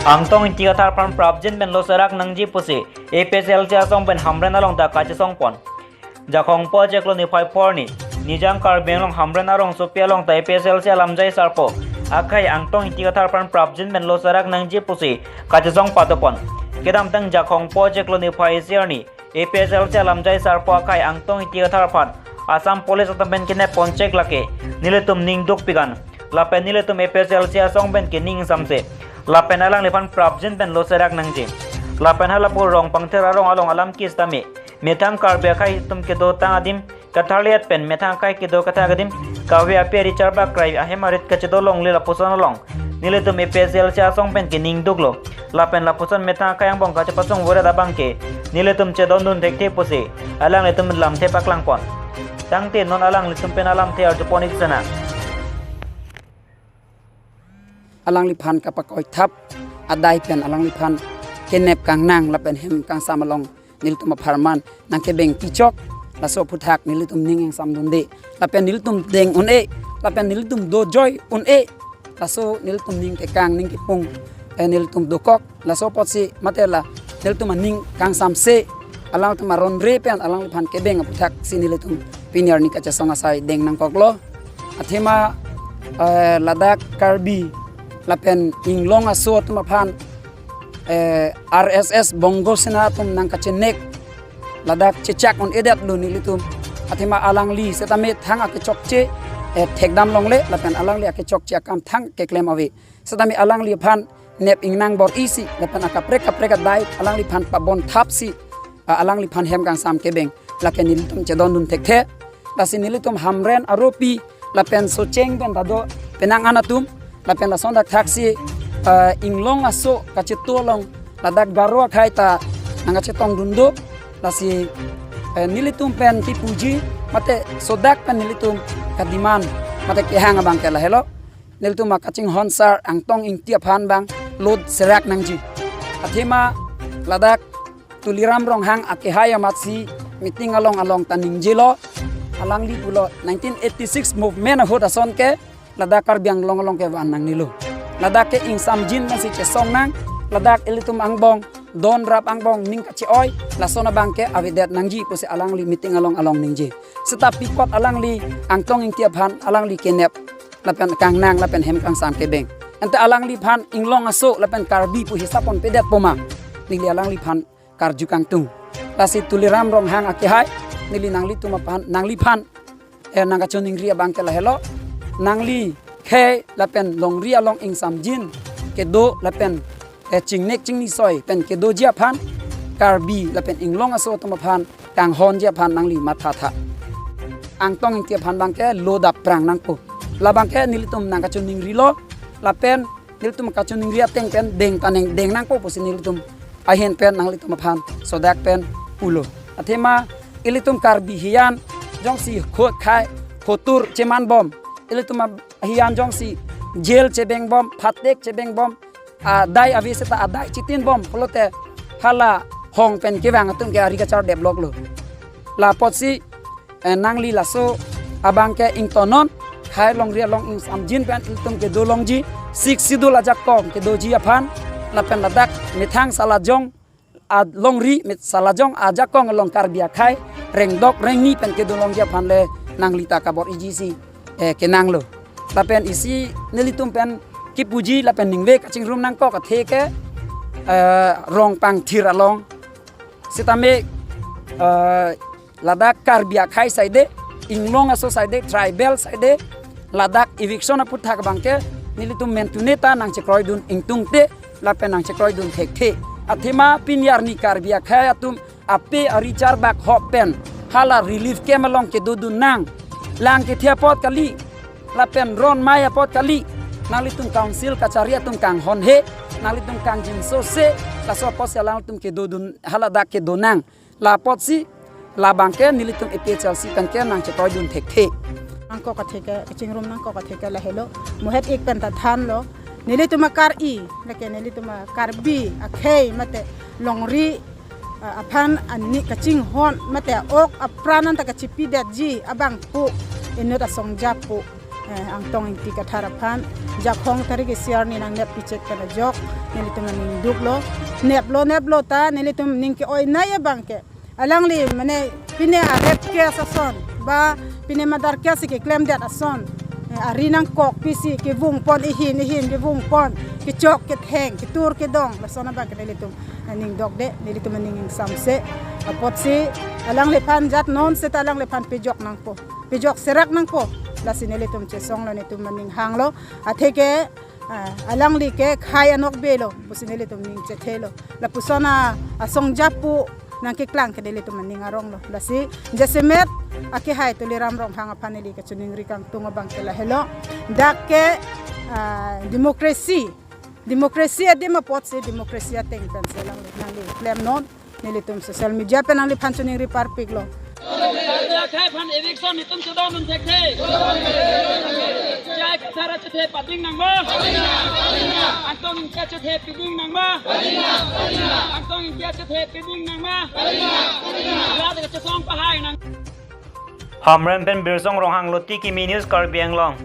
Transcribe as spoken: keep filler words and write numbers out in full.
Angtong Ingti Kathar aphan prapjin pen lo serak nangji pusi A P H L C asong pen Hamren along ta kachesong pon. Jakhong po chiklo niphai phongo arni Nijang Karbi Anglong Hamren arongsopi along ta A P H L C alamjai sarpo akhai Angtong Ingti Kathar aphan prapjin pen lo serak nangji pusi kachesong pado pon. Kedamtang Jakhong po chiklo niphai isi arni A P H L C alamjai sarpo akhai Angtong Ingti Kathar aphan Assam Police atum pen kenep pon chek lake nelitum ning duk pigan. Lapen nelitum A P H L C asong pen ke ning samse. Lapen alangliphan prapjin pen lo serak nangji. Lapen halapu Rongpangthir arong along alam kis tame methang Karbi akhai atum kedo tang adim katharliat pen methang akhai kedo kethak adim kave ape ari charbak krai ahem arit kachedo longle lapuson along nelitum A P H L C asong pen ke ning duklo. Lapen lapuson methang akhai angbong kachepasong voret abang ke nelitum chedondun thekthe pusi alanglitum lamthe paklang pon. Tangte non alanglitum pen alamthe arju pon ik sana. Alangliphan kapakoi thap adai pen alangliphan kenep kangnang lapen hem kangsam along nelitum apharman nangkebeng pichok, laso aphuthak nelitum ning ingsamdunde. Lapen nelitum deng un-e, lapen nelitum dojoi un-e. Laso nelitum ning kekang ning kepung, eh, nelitum dokok. Laso apotsi mate la nelitum aning kangsamse, alangtum aron re pen alangliphan kebeng aphuthak si nelitum pini arni kachesong asai deng nangkoklo. Athema, eh, ladak Karbi lapen inglong aso atum aphan, eh, R S S Bongo Sena atum nangkachenek ladak chechak un-edetlo nelitum. Athema alangli setame thang akechokche, eh, thekdam longle lapen alangli akechokche akam thang keklem ave. Setame alangliphan nep ingnang bor-i si lapen akaprek kaprek adai alangliphan pabon thap si, ah, alangliphan hem kangsam kebeng lake nelitum chedondun thekthe. Lasi nelitum Hamren aropi lapen Socheng pen ta do penang an atum lapen lason dak thaksi, eh, inglong aso kachetu along ladak Garo akhai ta nangkachetongdun do. Lasi, eh, nelitum pen kipuji mate sodak pen nelitum kadiman mate kehang abang ke lahelo. Nelitum akachinghon sar Angtong Ingti aphan abang lo serak nangji. Athema ladak Tuliram Ronghang akehai amatsi meeting along along ta ningjelo. Alangli pulo nineteen eighty-six movement ahut ason ke ladak Karbi Anglong along kevan nangnelo. Ladak ke ingsamjin nangsi chesong nang, ladak ilitum angbong, don rap angbong ning kache-oi, lason abang ke avedet nangji pusi alangli meeting along along ningje. Seta pi apot alangli Angtong Ingti aphan alangli kenep lapen kangnang lapen hem kangsam kebeng. Ante alangliphan inglong aso lapen Karbi pu hisap ponpedet poma, neli alangliphan karju kangtung. Lasi Tuliram Ronghang akehai, neli nanglitum aphan, nangliphan, eh, nangkachoningri abang ke lahelo. Nangli khei lapen longri along ingsamjin kedo lapen, eh, chingnek chingni soi pen kedoji aphan, Karbi lapen inglong aso atum aphan kanghonji aphan nangli mathatha. Angtong Ingti aphan abang ke lo dap prang nangpo. Labang ke nelitum nangkachoningrilo lapen nelitum kachoningri ateng pen deng ta neng deng nangpo pusi nelitum ahin pen nanglitum aphan sodak pen pulo. Athema ilitum Karbi hiyan jongsi khot khai khotur cheman bom, ilitum ab-, hiyan jongsi jail chebeng bom, phatek chebeng bom, adai ave seta adai chitin bom pulote hala hong pen kevang atum ke ari kachar develop lo. La apotsi, eh, nangli laso abang ke ingtonnon, khei longri along ingsamjin pen ilitum kedo longji, Sixth Schedule ajakong kedoji aphan, lapen ladak methang Salajong alongri, met Salajong ajakong along Karbi akhai rengdok rengni pen kedo longji aphan le nangli ta kabor-iji si, eh, kenanglo. Lapen isi nelitum pen kipuji lapen ningve kachingrum nangkok athe ke, eh, Rongpangthir along. Sitame, eh, ladak Karbi akhai saide, inglong aso saide, tribal saide, ladak eviction aphuthak abang ke nelitum mentune ta nangchekroidun ingtungte lapen nangchekroidun thekthe. Athema pini arni Karbi akhai atum ape ari charbak hop pen hala relief camp along kedodun nang. Lang kethe apot kali, lapen ron mai apot kali. Nanglitum council kachari atum kanghon he, nanglitum kangjinso se, laso apotsi alangtum kedodun haladak kedo nang. La apotsi labang ke nelitum A P H L C pen ke nangchekroidun thekthe. Nangkok athe ke, kachingrum nangkok athe ke lahelo. Mohet ik pen ta thanlo. Nelitum akar-i, lake nelitum akarbi, akhei mate longri, ah, aphan ani kachinghon mate ok apran anta kachipidetji abang pu, inut asong japu. eh, Angtong Ingti Kathar aphan, Jakhong tarik isi arni nangnep pichek pen ajok nelitum aning duklo. Neplo neplo ta nelitum ning ke-oi nai abang ke, alangli mane pine a-rape case ason ba pine murder case si keklemdet ason, eh, ari nangkok pisi kevung pon, ihin ihin kevung pon, kechok ketheng, ketur kedong, lason abang ke nelitum aning dokde, nelitum aning ingsamse. Apotsi alangliphan jat non seta alangliphan pejok nangpo, pejok serak nangpo, lasi nelitum chesonglo, nelitum aning hanglo. Atheke, ah, alangli ke khei anokbe lo pusi nelitum ning chethelo. Lapuson a, asong japu nangkeklang ke nelitum aning aronglo. Lasi jasemet akehai Tuliram Ronghang aphan neli kachiningri kangtung abang ke lahelo. Dak ke, ah, democracy, democracy adim apotsi democracy ateng pensi alangli nangli klemnon. Nelitum social media pen nangliphan chiningri parpiklo. Akhai aphan eviction netum chedondun thekthe. J I Kathar achethe pading nangma. Angtong Ingti achethe pading nangma. Angtong Ingti achethe pading nangma. Rat kachesong pahai nang. Hamren pen Birsong Ronghang lo, Tikimi News, Karbi Anglong.